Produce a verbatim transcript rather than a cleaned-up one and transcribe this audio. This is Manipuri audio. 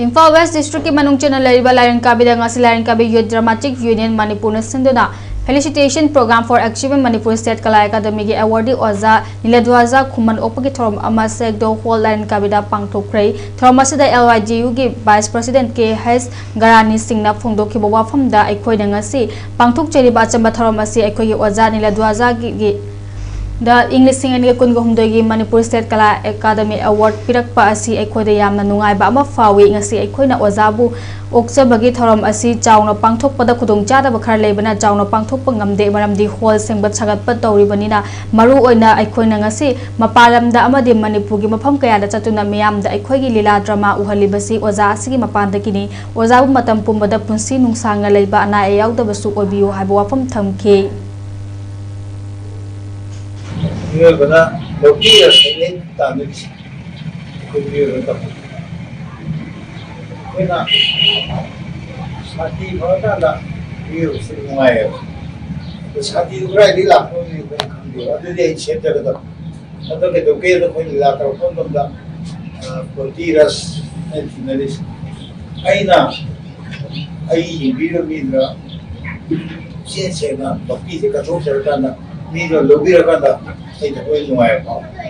ꯏꯝꯐꯥꯜ ꯋꯦꯁ ꯗꯤꯁꯇ꯭ꯔꯤꯛꯀꯤ ꯃꯅꯨꯡ ꯆꯟꯅ ꯂꯩꯔꯤꯕ ꯂꯥꯏꯔꯪ ꯀꯥꯕꯤꯗ ꯉꯁꯤ ꯂꯥꯏꯔꯪ ꯀꯥꯕꯤ Youth Dramatic Union ꯃꯅꯤꯄꯨꯔꯅ ꯁꯤꯟꯗꯨꯅ Felicitation Program for Achievement Manipur State Kala Academyꯒꯤ awardee ꯑꯣꯖꯥ ꯅꯤꯂꯗ꯭ꯋꯥꯖꯥ ꯈꯨꯃꯟ ꯑꯣꯛꯄꯒꯤ ꯊꯧꯔꯝ ꯑꯃ ꯁꯦꯛꯗꯣ ꯍꯣꯜ ꯂꯥꯏꯔꯪ ꯀꯥꯕꯤꯗ ꯄꯥꯡꯊꯣꯛꯈ꯭ꯔꯦ꯫ ꯊꯧꯔꯝ ꯑꯁꯤꯗ L Y G Uꯒꯤ Vice President K H ꯒꯔꯥꯅꯤꯁꯤꯡꯅ ꯐꯣꯡꯗꯣꯛꯈꯤꯕ ꯋꯥꯐꯝꯗ, ꯑꯩꯈꯣꯏꯅ ꯉꯁꯤ ꯄꯥꯡꯊꯣꯛꯆꯔꯤꯕ ꯑꯆꯝꯕ ꯊꯧꯔꯝ ꯑꯁꯤ ꯑꯩꯈꯣꯏꯒꯤ ꯑꯣꯖꯥ ꯅꯤꯂꯗ꯭ꯋꯥꯖꯥꯒꯤ ꯗ ꯏꯪ ꯂꯤꯁꯤꯡ ꯑꯅꯤꯒ ꯀꯨꯟꯒ ꯍꯨꯝꯗꯣꯏꯒꯤ ꯃꯅꯤꯄꯨꯔ ꯁ꯭ꯇꯦꯠ ꯀꯂꯥ ꯑꯦꯀꯥꯗꯃꯤ ꯑꯦꯋꯥꯔꯗ ꯄꯤꯔꯛꯄ ꯑꯁꯤ ꯑꯩꯈꯣꯏꯗ ꯌꯥꯝꯅ ꯅꯨꯡꯉꯥꯏꯕ ꯑꯃ ꯐꯥꯎꯏ꯫ ꯉꯁꯤ ꯑꯩꯈꯣꯏꯅ ꯑꯣꯖꯥꯕꯨ ꯑꯣꯛꯆꯕꯒꯤ ꯊꯧꯔꯝ ꯑꯁꯤ ꯆꯥꯎꯅ ꯄꯥꯡꯊꯣꯛꯄꯗ ꯈꯨꯗꯣꯡꯆꯥꯗꯕ ꯈꯔ ꯂꯩꯕꯅ ꯆꯥꯎꯅ ꯄꯥꯡꯊꯣꯛꯄ ꯉꯝꯗꯦ, ꯃꯔꯝꯗꯤ ꯍꯣꯜ ꯁꯦꯝꯒꯠ ꯁꯥꯒꯠꯄ ꯇꯧꯔꯤꯕꯅꯤꯅ꯫ ꯃꯔꯨ ꯑꯣꯏꯅ ꯑꯩꯈꯣꯏꯅ ꯉꯁꯤ ꯃꯄꯥꯟ ꯂꯝꯗ ꯑꯃꯗꯤ ꯃꯅꯤꯄꯨꯔꯒꯤ ꯃꯐꯝ ꯀꯌꯥꯗ ꯆꯠꯇꯨꯅ ꯃꯤꯌꯥꯝꯗ ꯑꯩꯈꯣꯏꯒꯤ ꯂꯤꯂꯥ ꯗ꯭ꯔꯃꯥ ꯎꯍꯜꯂꯤꯕꯁꯤ ꯑꯣꯖꯥ ꯑꯁꯤꯒꯤ ꯃꯄꯥꯟꯗꯒꯤꯅꯤ꯫ ꯑꯣꯖꯥꯕꯨ ꯃꯇꯝ ꯄꯨꯝꯕꯗ ꯄꯨꯟꯁꯤ ꯅꯨꯡꯁꯥꯡꯅ ꯂꯩꯕ, ꯑꯅꯥ ꯑꯌꯦꯛ ꯌꯥꯎꯗꯕꯁꯨ ꯑꯣꯏꯕꯤꯌꯨ ꯍꯥꯏꯕ ꯋꯥꯐꯝ ꯊꯝꯈꯤ꯫ ꯃꯤꯑꯣꯏꯕꯅ ꯂꯧꯄꯤ ꯑꯁꯤꯅꯤ ꯇꯥꯟꯅꯔꯤꯁꯦ꯫ ꯑꯩꯈꯣꯏ ꯃꯤꯑꯣꯏꯕ ꯇꯧꯕ꯫ ꯑꯩꯈꯣꯏꯅ ꯁꯥꯟꯇꯤ ꯐꯪꯉꯀꯥꯟꯗ ꯃꯤꯑꯣꯏꯕꯁꯤ ꯅꯨꯡꯉꯥꯏꯌꯦꯕ꯫ ꯑꯗꯣ ꯁꯥꯟꯇꯤꯗꯨ ꯀꯗꯥꯏꯗꯒꯤ ꯂꯥꯛꯄꯅꯣ ꯑꯩꯈꯣꯏꯅ ꯈꯪꯗꯦꯕ꯫ ꯑꯗꯨꯗꯤ ꯑꯩ ꯁꯦꯝꯖꯒꯗꯕ꯫ ꯑꯗꯣ ꯀꯩꯗꯧꯒꯦꯗ ꯑꯩꯈꯣꯏ ꯂꯤꯂꯥ ꯇꯧꯔꯛꯄ ꯃꯇꯝꯗ, ꯑ, ꯀꯣꯟꯇꯤ ꯔꯁ ꯍꯥꯏꯅ ꯊꯤꯅꯔꯤꯁꯦ꯫ ꯑꯩꯅ ꯑꯩ ꯌꯦꯡꯕꯤꯔꯤꯕ ꯃꯤꯗꯨꯅ ꯆꯦꯟ ꯆꯦꯟꯅ ꯂꯧꯄꯤꯁꯦ ꯀꯠꯊꯣꯛꯆꯔꯀꯥꯟꯗ ꯃꯤꯗꯣ ꯂꯧꯕꯤꯔꯀꯥꯟꯗ ꯑꯩ ꯊꯃꯣꯏ ꯅꯨꯡꯉꯥꯏꯕ ꯐꯥꯎꯏ꯫